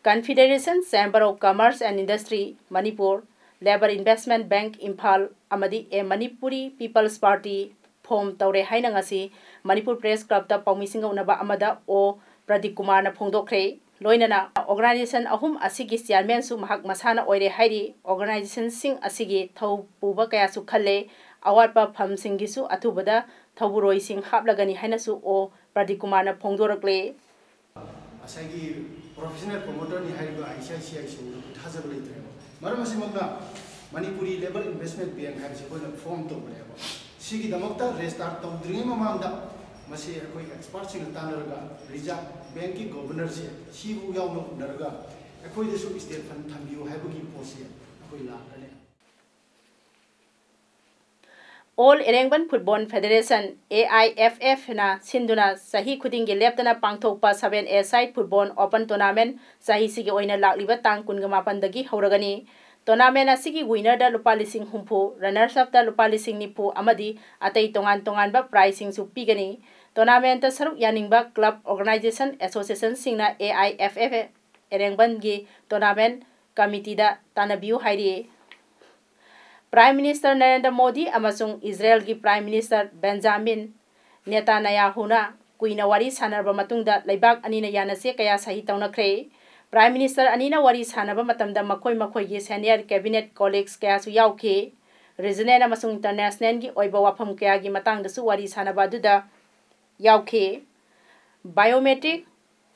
Confederation Chamber of Commerce and Industry Manipur Labour Investment Bank Imphal ꯑꯃꯗꯤ A Manipuri People's Party form ꯇꯧꯔꯦ ꯍꯥꯏꯅ ꯉꯁꯤ ꯃꯅꯤꯄꯨꯔ Press Clubꯇ ꯄꯥꯎꯃꯤꯁꯤꯡꯒ ꯎꯅꯕ ꯑꯃꯗ ꯑꯣ ꯄ꯭ꯔꯗꯤꯞ ꯀꯨꯃꯥꯔꯅ ꯐꯣꯡꯗꯣꯛꯈ꯭ꯔꯦ꯫ ꯂꯣꯏꯅꯅ organisation ꯑꯍꯨꯝ ꯑꯁꯤꯒꯤ chairmanꯁꯨ ꯃꯍꯥꯛ ꯃꯁꯥꯅ ꯑꯣꯏꯔꯦ ꯍꯥꯏꯔꯤ꯫ Organisationꯁꯤꯡ ꯑꯁꯤꯒꯤ ꯊꯧ ꯄꯨꯕ ꯀꯌꯥꯁꯨ ꯈꯜꯂꯦ꯫ ꯑꯋꯥꯠꯄ firmꯁꯤꯡꯒꯤꯁꯨ ꯑꯊꯨꯕꯗ ꯊꯧꯕꯨꯔꯣꯏꯁꯤꯡ ꯍꯥꯞꯂꯒꯅꯤ ꯍꯥꯏꯅꯁꯨ ꯑꯣ ꯄ꯭ꯔꯗꯤꯞ ꯀꯨꯃꯥꯔꯅ ꯐꯣꯡꯗꯣꯔꯛꯂꯦ꯫ ꯉꯁꯥꯏꯒꯤ professional promoterꯅꯤ ꯍꯥꯏꯔꯤꯕ ICICIꯁꯤꯡꯗꯨ ꯊꯥꯖꯕ ꯂꯩꯇ꯭ꯔꯦꯕ꯫ ꯃꯔꯝ ꯑꯁꯤꯃꯛꯅ Manipuri Labour Investment Bank ꯍꯥꯏꯕꯁꯤ ꯑꯩꯈꯣꯏꯅ form ꯇꯧꯕꯅꯦꯕ꯫ ꯁꯤꯒꯤꯗꯃꯛꯇ register ꯇꯧꯗ꯭ꯔꯤꯉꯩ ꯃꯃꯥꯡꯗ ꯃꯁꯤ ꯑꯩꯈꯣꯏ expertꯁꯤꯡꯒ ꯇꯥꯟꯅꯔꯒ Reserve Bankꯀꯤ Governorꯁꯦ ꯁꯤꯕꯨ ꯌꯥꯎꯅ ꯎꯅꯔꯒ ꯑꯩꯈꯣꯏꯗꯁꯨ state fund ꯊꯝꯕꯤꯌꯨ ꯍꯥꯏꯕꯒꯤ ꯄꯣꯠꯁꯤ ꯑꯩꯈꯣꯏ ꯂꯥꯛꯀꯅꯤ꯫ All Erengband Football Federation, AIFFꯅ ꯁꯤꯟꯗꯨꯅ ꯆꯍꯤ ꯈꯨꯗꯤꯡꯒꯤ ꯂꯦꯞꯇꯅ ꯄꯥꯡꯊꯣꯛꯄ seven-a-side football open tournament ꯆꯍꯤꯁꯤꯒꯤ ꯑꯣꯏꯅ ꯂꯥꯛꯂꯤꯕ ꯇꯥꯡ ꯀꯨꯟꯒ ꯃꯥꯄꯟꯗꯒꯤ ꯍꯧꯔꯒꯅꯤ꯫ Tournament ꯑꯁꯤꯒꯤ winnerꯗ ꯂꯨꯄꯥ ꯂꯤꯁꯤꯡ ꯍꯨꯝꯐꯨ, runners-upꯇ ꯂꯨꯄꯥ ꯂꯤꯁꯤꯡ ꯅꯤꯐꯨ ꯑꯃꯗꯤ ꯑꯇꯩ ꯇꯣꯉꯥꯟ ꯇꯣꯉꯥꯟꯕ prizeꯁꯤꯡꯁꯨ ꯄꯤꯒꯅꯤ꯫ Tournamentꯇ ꯁꯔꯨꯛ ꯌꯥꯅꯤꯡꯕ club, organisation, associationꯁꯤꯡꯅ AIFF Erengbandꯒꯤ tournament committeeꯗ ꯇꯥꯟꯅꯕꯤꯌꯨ ꯍꯥꯏꯔꯤ꯫ Prime Minister ꯅꯔꯦꯟꯗ꯭ꯔ ꯃꯣꯗꯤ ꯑꯃꯁꯨꯡ ꯏꯖꯔꯦꯜꯒꯤ Prime Minister ꯕꯦꯟꯖꯥꯃꯤꯟ ꯅꯦꯇꯥꯅꯌꯥꯍꯨꯅ ꯀꯨꯏꯅ ꯋꯥꯔꯤ ꯁꯥꯟꯅꯔꯕ ꯃꯇꯨꯡꯗ ꯂꯩꯕꯥꯛ ꯑꯅꯤꯅ ꯌꯥꯅꯆꯦ ꯀꯌꯥ ꯁꯍꯤ ꯇꯧꯅꯈ꯭ꯔꯦ꯫ Prime Minister ꯑꯅꯤꯅ ꯋꯥꯔꯤ ꯁꯥꯟꯅꯕ ꯃꯇꯝꯗ ꯃꯈꯣꯏ ꯃꯈꯣꯏꯒꯤ senior cabinet colleagues ꯀꯌꯥꯁꯨ ꯌꯥꯎꯈꯤ꯫ Regional ꯑꯃꯁꯨꯡ internationalꯒꯤ ꯑꯣꯏꯕ ꯋꯥꯐꯝ ꯀꯌꯥꯒꯤ ꯃꯇꯥꯡꯗꯁꯨ ꯋꯥꯔꯤ ꯁꯥꯟꯅꯕ ꯑꯗꯨꯗ ꯌꯥꯎꯈꯤ꯫ Biometric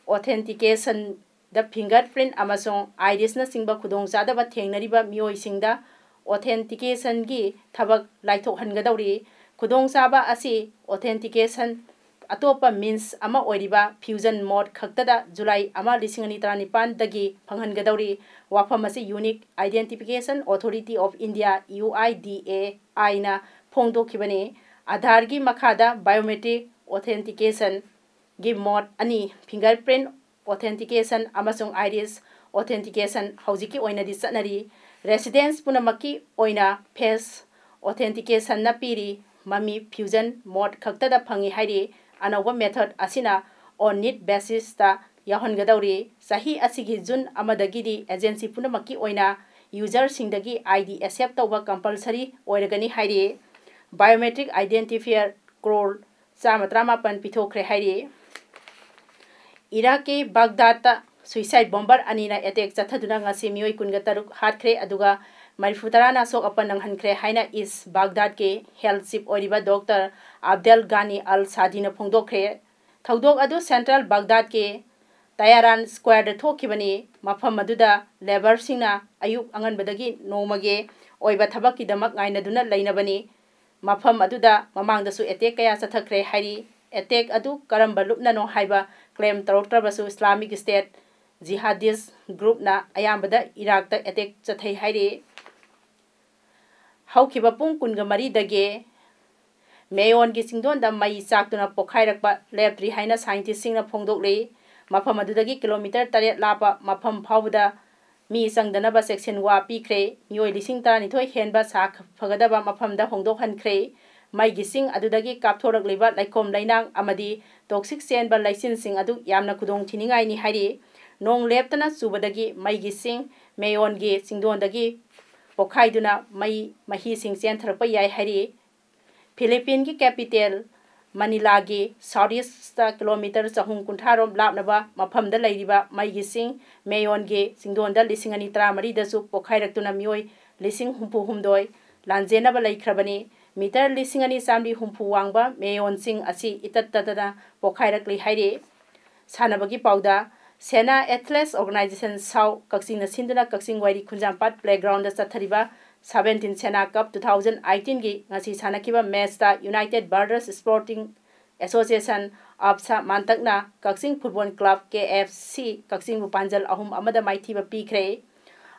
authenticationꯗ fingerprint ꯑꯃꯁꯨꯡ irisꯅꯆꯤꯡꯕ ꯈꯨꯗꯣꯡꯆꯥꯗꯕ ꯊꯦꯡꯅꯔꯤꯕ ꯃꯤꯑꯣꯏꯁꯤꯡꯗ authenticationꯒꯤ ꯊꯕꯛ ꯂꯥꯏꯊꯣꯛꯍꯟꯒꯗꯧꯔꯤ꯫ ꯈꯨꯗꯣꯡꯆꯥꯕ ꯑꯁꯤ authentication ꯑꯇꯣꯞꯄ means ꯑꯃ ꯑꯣꯏꯔꯤꯕ fusion mode ꯈꯛꯇꯗ July ꯑꯃ, ꯂꯤꯁꯤꯡ ꯑꯅꯤ ꯇꯔꯥꯅꯤꯄꯥꯟꯗꯒꯤ ꯐꯪꯍꯟꯒꯗꯧꯔꯤ꯫ ꯋꯥꯐꯝ ꯑꯁꯤ Unique Identification Authority of India, UIDAIꯅ ꯐꯣꯡꯗꯣꯛꯈꯤꯕꯅꯤ꯫ Aadhaarꯒꯤ ꯃꯈꯥꯗ biometric authenticationꯒꯤ mode ꯑꯅꯤ, fingerprint authentication ꯑꯃꯁꯨꯡ iris authentication ꯍꯧꯖꯤꯛꯀꯤ ꯑꯣꯏꯅꯗꯤ ꯆꯠꯅꯔꯤ꯫ Residents ꯄꯨꯝꯅꯃꯛꯀꯤ ꯑꯣꯏꯅ face authenticationꯅ ꯄꯤꯔꯤ꯫ ꯃꯃꯤ fusion mode ꯈꯛꯇꯗ ꯐꯪꯏ ꯍꯥꯏꯔꯤ꯫ ꯑꯅꯧꯕ method ꯑꯁꯤꯅ on need basisꯇ ꯌꯥꯎꯍꯟꯒꯗꯧꯔꯤ꯫ ꯆꯍꯤ ꯑꯁꯤꯒꯤ June ꯑꯃꯗꯒꯤꯗꯤ agency ꯄꯨꯝꯅꯃꯛꯀꯤ ꯑꯣꯏꯅ ꯌꯨꯖꯔꯁꯤꯡꯗꯒꯤ ꯑꯥꯏ ꯗꯤ ꯑꯦꯛꯁꯦꯞ ꯇꯧꯕ ꯀꯝꯄꯜꯁꯔꯤ ꯑꯣꯏꯔꯒꯅꯤ ꯍꯥꯏꯔꯤ꯫ ꯕꯥꯏꯑꯣꯃꯦꯇ꯭ꯔꯤꯛ ꯑꯥꯏꯗꯦꯟꯇꯤꯐꯥꯏꯌꯔ ꯀ꯭ꯔꯣꯔ ꯆꯥꯝꯃ ꯇꯔꯥꯃꯥꯄꯟ ꯄꯤꯊꯣꯛꯈ꯭ꯔꯦ ꯍꯥꯏꯔꯤ꯫ ꯏꯔꯥꯛꯀꯤ ꯕꯥꯒꯗꯥꯗꯇ ꯁꯨꯏꯁꯥꯏꯠ ꯕꯣꯝꯕꯔ ꯑꯅꯤꯅ ꯑꯦꯇꯦꯛ ꯆꯠꯊꯗꯨꯅ ꯉꯁꯤ ꯃꯤꯑꯣꯏ ꯀꯨꯟꯒ ꯇꯔꯨꯛ ꯍꯥꯠꯈ꯭ꯔꯦ, ꯑꯗꯨꯒ ꯃꯔꯤꯐꯨ ꯇꯔꯥꯅ ꯑꯁꯣꯛ ꯑꯄꯟ ꯅꯪꯍꯟꯈ꯭ꯔꯦ ꯍꯥꯏꯅ ꯏꯁ ꯕꯥꯒꯗꯥꯗꯀꯤ ꯍꯦꯜꯊ ꯆꯤꯐ ꯑꯣꯏꯔꯤꯕ ꯗꯣꯛꯇꯔ ꯑꯕꯗꯦꯜ ꯒꯥꯅꯤ ꯑꯜ ꯁꯥꯗꯤꯅ ꯐꯣꯡꯗꯣꯛꯈ꯭ꯔꯦ꯫ ꯊꯧꯗꯣꯛ ꯑꯗꯨ ꯁꯦꯟꯇ꯭ꯔꯦꯜ ꯕꯥꯒꯗꯥꯗꯀꯤ ꯇꯌꯥꯔꯥꯟ ꯁ꯭ꯀ꯭ꯋꯥꯔꯗ ꯊꯣꯛꯈꯤꯕꯅꯤ꯫ ꯃꯐꯝ ꯑꯗꯨꯗ ꯂꯦꯕꯔꯁꯤꯡꯅ ꯑꯌꯨꯛ ꯑꯉꯟꯕꯗꯒꯤ ꯅꯣꯡꯃꯒꯤ ꯑꯣꯏꯕ ꯊꯕꯛꯀꯤꯗꯃꯛ ꯉꯥꯏꯅꯗꯨꯅ ꯂꯩꯅꯕꯅꯤ꯫ ꯃꯐꯝ ꯑꯗꯨꯗ ꯃꯃꯥꯡꯗꯁꯨ ꯑꯦꯇꯦꯛ ꯀꯌꯥ ꯆꯠꯊꯈ꯭ꯔꯦ ꯍꯥꯏꯔꯤ꯫ ꯑꯦꯇꯦꯛ ꯑꯗꯨ ꯀꯔꯝꯕ ꯂꯨꯞꯅꯅꯣ ꯍꯥꯏꯕ ꯀ꯭ꯂꯦꯝ ꯇꯧꯔꯛꯇ꯭ꯔꯕꯁꯨ, ꯏꯁꯂꯥꯃꯤꯛ ꯁ꯭ꯇꯦꯠ ꯖꯤꯍꯥꯗꯤꯁ ꯒ꯭ꯔꯨꯞꯅ ꯑꯌꯥꯝꯕꯗ ꯏꯔꯥꯛꯇ ꯑꯦꯇꯦꯛ ꯆꯠꯊꯩ ꯍꯥꯏꯔꯤ꯫ ꯍꯧꯈꯤꯕ ꯄꯨꯡ ꯀꯨꯟꯒ ꯃꯔꯤꯗꯒꯤ ꯃꯦꯌꯣꯟꯒꯤ ꯆꯤꯡꯗꯣꯟꯗ ꯃꯩ ꯆꯥꯛꯇꯨꯅ ꯄꯣꯈꯥꯏꯔꯛꯄ ꯂꯦꯞꯇ꯭ꯔꯤ ꯍꯥꯏꯅ ꯁꯥꯏꯟꯇꯤꯁꯁꯤꯡꯅ ꯐꯣꯡꯗꯣꯛꯂꯤ꯫ ꯃꯐꯝ ꯑꯗꯨꯗꯒꯤ ꯀꯤꯂꯣꯃꯤꯇꯔ ꯇꯔꯦꯠ ꯂꯥꯞꯄ ꯃꯐꯝ ꯐꯥꯎꯕꯗ ꯃꯤ ꯆꯪꯗꯅꯕ ꯆꯦꯛꯁꯤꯟ ꯋꯥ ꯄꯤꯈ꯭ꯔꯦ꯫ ꯃꯤꯑꯣꯏ ꯂꯤꯁꯤꯡ ꯇꯔꯥꯅꯤꯊꯣꯏ ꯍꯦꯟꯕ ꯁꯥ ꯐꯒꯗꯕ ꯃꯐꯝꯗ ꯍꯣꯡꯗꯣꯛꯍꯟꯈ꯭ꯔꯦ꯫ ꯃꯩꯒꯤ ꯆꯤꯡ ꯑꯗꯨꯗꯒꯤ ꯀꯥꯞꯊꯣꯔꯛꯂꯤꯕ ꯂꯩꯈꯣꯝ ꯂꯩꯅꯥꯡ ꯑꯃꯗꯤ ꯇꯣꯛꯁꯤꯛ ꯆꯦꯟꯕ ꯂꯩꯆꯤꯟꯁꯤꯡ ꯑꯗꯨ ꯌꯥꯝꯅ ꯈꯨꯗꯣꯡ ꯊꯤꯅꯤꯡꯉꯥꯏꯅꯤ ꯍꯥꯏꯔꯤ꯫ ꯅꯣꯡ ꯂꯦꯞꯇꯅ ꯆꯨꯕꯗꯒꯤ ꯃꯩꯒꯤ ꯆꯤꯡ ꯃꯦꯌꯣꯟꯒꯤ ꯆꯤꯡꯗꯣꯟꯗꯒꯤ ꯄꯣꯈꯥꯏꯗꯨꯅ ꯃꯩ ꯃꯍꯤꯁꯤꯡ ꯆꯦꯟꯊꯔꯛꯄ ꯌꯥꯏ ꯍꯥꯏꯔꯤ꯫ ꯐꯤꯂꯤꯄꯤꯟꯒꯤ ꯀꯦꯄꯤꯇꯦꯜ ꯃꯅꯤꯂꯥꯒꯤ ꯁꯥꯎꯠ ꯏꯁꯇ ꯀꯤꯂꯣꯃꯤꯇꯔ ꯆꯍꯨꯝ ꯀꯨꯟꯊ꯭ꯔꯥ ꯔꯣꯝ ꯂꯥꯞꯅꯕ ꯃꯐꯝꯗ ꯂꯩꯔꯤꯕ ꯃꯩꯒꯤ ꯆꯤꯡ ꯃꯦꯌꯣꯟꯒꯤ ꯆꯤꯡꯗꯣꯟꯗ ꯂꯤꯁꯤꯡ ꯑꯅꯤ ꯇꯔꯥꯃꯔꯤꯗꯁꯨ ꯄꯣꯈꯥꯏꯔꯛꯇꯨꯅ ꯃꯤꯑꯣꯏ ꯂꯤꯁꯤꯡ ꯍꯨꯝꯐꯨ ꯍꯨꯝꯗꯣꯏ ꯂꯥꯟꯖꯦꯟꯅꯕ ꯂꯩꯈ꯭ꯔꯕꯅꯤ꯫ ꯃꯤꯇꯔ ꯂꯤꯁꯤꯡ ꯑꯅꯤ ꯆꯥꯝꯃꯔꯤ ꯍꯨꯝꯐꯨ ꯋꯥꯡꯕ ꯃꯦꯌꯣꯟ ꯆꯤꯡ ꯑꯁꯤ ꯏꯇꯠ ꯇꯠꯇꯅ ꯄꯣꯈꯥꯏꯔꯛꯂꯤ ꯍꯥꯏꯔꯤ꯫ ꯁꯥꯟꯅꯕꯒꯤ ꯄꯥꯎꯗ, ꯁꯦꯅꯥ ꯑꯦꯊꯂꯦꯠꯁ ꯑꯣꯔꯒꯅꯥꯏꯖꯦꯁꯟ ꯁꯥꯎ ꯀꯛꯆꯤꯡꯅ ꯁꯤꯟꯗꯨꯅ ꯀꯛꯆꯤꯡ ꯋꯥꯏꯔꯤ ꯈꯨꯟꯖꯥꯝꯄꯥꯠ ꯄ꯭ꯂꯦꯒ꯭ꯔꯥꯎꯟꯗ ꯆꯠꯊꯔꯤꯕ ꯁꯕꯦꯟꯇꯤꯟ ꯁꯦꯅꯥ ꯀꯞ ꯇꯨ ꯊꯥꯎꯖꯟ ꯑꯩꯠꯇꯤꯟꯒꯤ ꯉꯁꯤ ꯁꯥꯟꯅꯈꯤꯕ ꯃꯦꯆꯇ ꯌꯨꯅꯥꯏꯇꯦꯠ ꯕ꯭ꯔꯗꯔꯁ ꯁ꯭ꯄꯣꯔꯇꯤꯡ ꯑꯦꯁꯣꯁꯤꯌꯦꯁꯟ, ꯑꯞꯁꯥ ꯃꯥꯟꯇꯛꯅ ꯀꯛꯆꯤꯡ ꯐꯨꯠꯕꯣꯜ ꯀ꯭ꯂꯕ, ꯀꯦ ꯑꯦꯐ ꯁꯤ, ꯀꯛꯆꯤꯡꯕꯨ ꯄꯥꯟꯖꯜ ꯑꯍꯨꯝ ꯑꯃꯗ ꯃꯥꯏꯊꯤꯕ ꯄꯤꯈ꯭ꯔꯦ꯫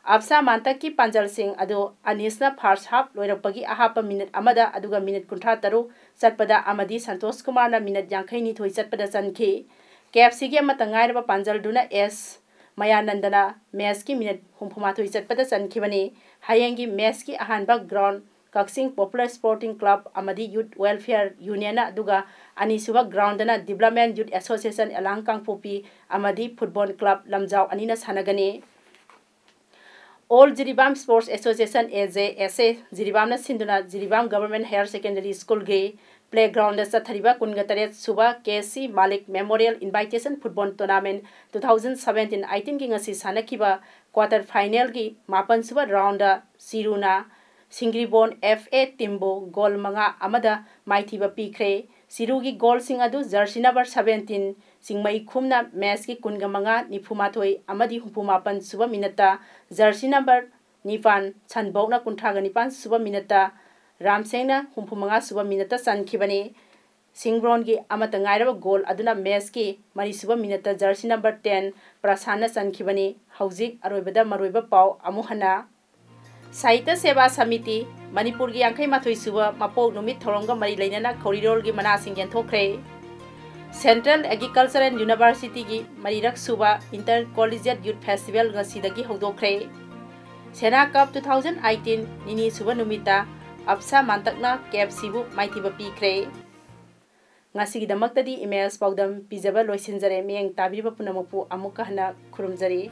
ꯑꯞꯁꯥ ꯃꯥꯟꯇꯛꯀꯤ ꯄꯥꯟꯖꯜꯁꯤꯡ ꯑꯗꯨ ꯑꯅꯤꯁꯅ ꯐꯥꯔꯁ ꯍꯥꯐ ꯂꯣꯏꯔꯛꯄꯒꯤ ꯑꯍꯥꯞꯄ ꯃꯤꯅꯤꯠ ꯑꯃꯗ ꯑꯗꯨꯒ ꯃꯤꯅꯤꯠ ꯀꯨꯟꯊ꯭ꯔꯥ ꯇꯔꯨꯛ ꯆꯠꯄꯗ ꯑꯃꯗꯤ ꯁꯟꯇꯣꯁ ꯀꯨꯃꯥꯔꯅ ꯃꯤꯅꯤꯠ ꯌꯥꯡꯈꯩ ꯅꯤꯊꯣꯏ ꯆꯠꯄꯗ ꯆꯟꯈꯤ꯫ ꯀꯦ ꯑꯦꯐ ꯁꯤꯒꯤ ꯑꯃꯠꯇ ꯉꯥꯏꯔꯕ ꯄꯥꯟꯖꯜꯗꯨꯅ ꯑꯦꯁ ꯃꯌꯥꯅꯟꯗꯅ ꯃꯦꯆꯀꯤ ꯃꯤꯅꯤꯠ ꯍꯨꯝꯐꯨ ꯃꯥꯊꯣꯏ ꯆꯠꯄꯗ ꯆꯟꯈꯤꯕꯅꯤ꯫ ꯍꯌꯦꯡꯒꯤ ꯃꯦꯆꯀꯤ ꯑꯍꯥꯟꯕ ꯒ꯭ꯔꯥꯎꯟ ꯀꯛꯆꯤꯡ ꯄꯣꯄꯨꯂꯔ ꯁ꯭ꯄꯣꯔꯇꯤꯡ ꯀ꯭ꯂꯕ ꯑꯃꯗꯤ ꯌꯨꯠ ꯋꯦꯜꯐꯤꯌꯔ ꯌꯨꯅꯤꯌꯟꯅ, ꯑꯗꯨꯒ ꯑꯅꯤꯁꯨꯕ ꯒ꯭ꯔꯥꯎꯟꯗꯅ ꯗꯤꯕ꯭ꯂꯞꯃꯦꯟ ꯌꯨꯠ ꯑꯦꯁꯣꯁꯤꯌꯦꯁꯟ ꯑꯦꯂꯥꯡ ꯀꯥꯡꯄꯣꯛꯄꯤ ꯑꯃꯗꯤ ꯐꯨꯠꯕꯣꯜ ꯀ꯭ꯂꯕ ꯂꯝꯖꯥꯎ ꯑꯅꯤꯅ ꯁꯥꯟꯅꯒꯅꯤ꯫ All Jiribam Sports Association, A J S A, ꯖꯤꯔꯤꯕꯥꯝꯅ ꯁꯤꯟꯗꯨꯅ ꯖꯤꯔꯤꯕꯥꯝ Government Higher Secondary Schoolꯒꯤ playgroundꯗ ꯆꯠꯊꯔꯤꯕ ꯀꯨꯟꯒ ꯇꯔꯦꯠ ꯁꯨꯕ K C Malik Memorial Invitation Football Tournament two thousand seventeen eighteenꯒꯤ ꯉꯁꯤ ꯁꯥꯟꯅꯈꯤꯕ quarter finalꯒꯤ ꯃꯥꯄꯟ ꯁꯨꯕ roundꯗ ꯁꯤꯔꯨꯅ ꯁꯤꯡꯒ꯭ꯔꯤꯕꯣꯟ F A teamꯕꯨ goal ꯃꯉꯥ ꯑꯃꯗ ꯃꯥꯏꯊꯤꯕ ꯄꯤꯈ꯭ꯔꯦ꯫ ꯁꯤꯔꯨꯒꯤ goalꯁꯤꯡ ꯑꯗꯨ jersey number seventeen ꯆꯤꯡꯃꯩꯈꯨꯝꯅ matchꯀꯤ ꯀꯨꯟꯒ ꯃꯉꯥ, ꯅꯤꯐꯨ ꯃꯥꯊꯣꯏ ꯑꯃꯗꯤ ꯍꯨꯝꯐꯨ ꯃꯥꯄꯟ ꯁꯨꯕ minuteꯇ, jersey number ꯅꯤꯄꯥꯟ ꯁꯟꯕꯧꯅ ꯀꯨꯟꯊ꯭ꯔꯥꯒ ꯅꯤꯄꯥꯟ ꯁꯨꯕ minuteꯇ, ꯔꯥꯝꯁꯦꯡꯅ ꯍꯨꯝꯐꯨ ꯃꯉꯥ ꯁꯨꯕ minuteꯇ ꯆꯟꯈꯤꯕꯅꯤ꯫ ꯁꯤꯡꯕ꯭ꯔꯣꯟꯒꯤ ꯑꯃꯠꯇ ꯉꯥꯏꯔꯕ goal ꯑꯗꯨꯅ matchꯀꯤ ꯃꯔꯤ ꯁꯨꯕ minuteꯇ jersey number ten ꯄ꯭ꯔꯁꯥꯟꯅ ꯆꯟꯈꯤꯕꯅꯤ꯫ ꯍꯧꯖꯤꯛ ꯑꯔꯣꯏꯕꯗ ꯃꯔꯨꯑꯣꯏꯕ ꯄꯥꯎ ꯑꯃꯨꯛ ꯍꯟꯅ꯫ ꯁꯥꯍꯤꯇ꯭ꯌ ꯁꯦꯕꯥ ꯁꯃꯤꯇꯤ, ꯃꯅꯤꯄꯨꯔꯒꯤ ꯌꯥꯡꯈꯩ ꯃꯥꯊꯣꯏ ꯁꯨꯕ ꯃꯄꯣꯛ ꯅꯨꯃꯤꯠ ꯊꯧꯔꯝꯒ ꯃꯔꯤ ꯂꯩꯅꯅ ꯈꯧꯔꯤꯔꯣꯜꯒꯤ ꯃꯅꯥꯁꯤꯡ ꯌꯦꯟꯊꯣꯛꯈ꯭ꯔꯦ꯫ Central Agricultural Universityꯒꯤ ꯃꯔꯤꯔꯛ ꯁꯨꯕ Inter Collegiate Youth Festival ꯉꯁꯤꯗꯒꯤ ꯍꯧꯗꯣꯛꯈ꯭ꯔꯦ꯫ Sena Cup two thousand eighteen ꯅꯤꯅꯤ ꯁꯨꯕ ꯅꯨꯃꯤꯠꯇ ꯑꯞꯁꯥ ꯃꯥꯟꯇꯛꯅ K F Cꯕꯨ ꯃꯥꯏꯊꯤꯕ ꯄꯤꯈ꯭ꯔꯦ꯫ ꯉꯁꯤꯒꯤꯗꯃꯛꯇꯗꯤ ꯏꯃꯦꯖ ꯄꯥꯎꯗꯝ ꯄꯤꯖꯕ ꯂꯣꯏꯁꯤꯟꯖꯔꯦ꯫ ꯃꯤꯠꯌꯦꯡ ꯇꯥꯕꯤꯔꯤꯕ ꯄꯨꯝꯅꯃꯛꯄꯨ ꯑꯃꯨꯛꯀ ꯍꯟꯅ ꯈꯨꯔꯨꯝꯖꯔꯤ꯫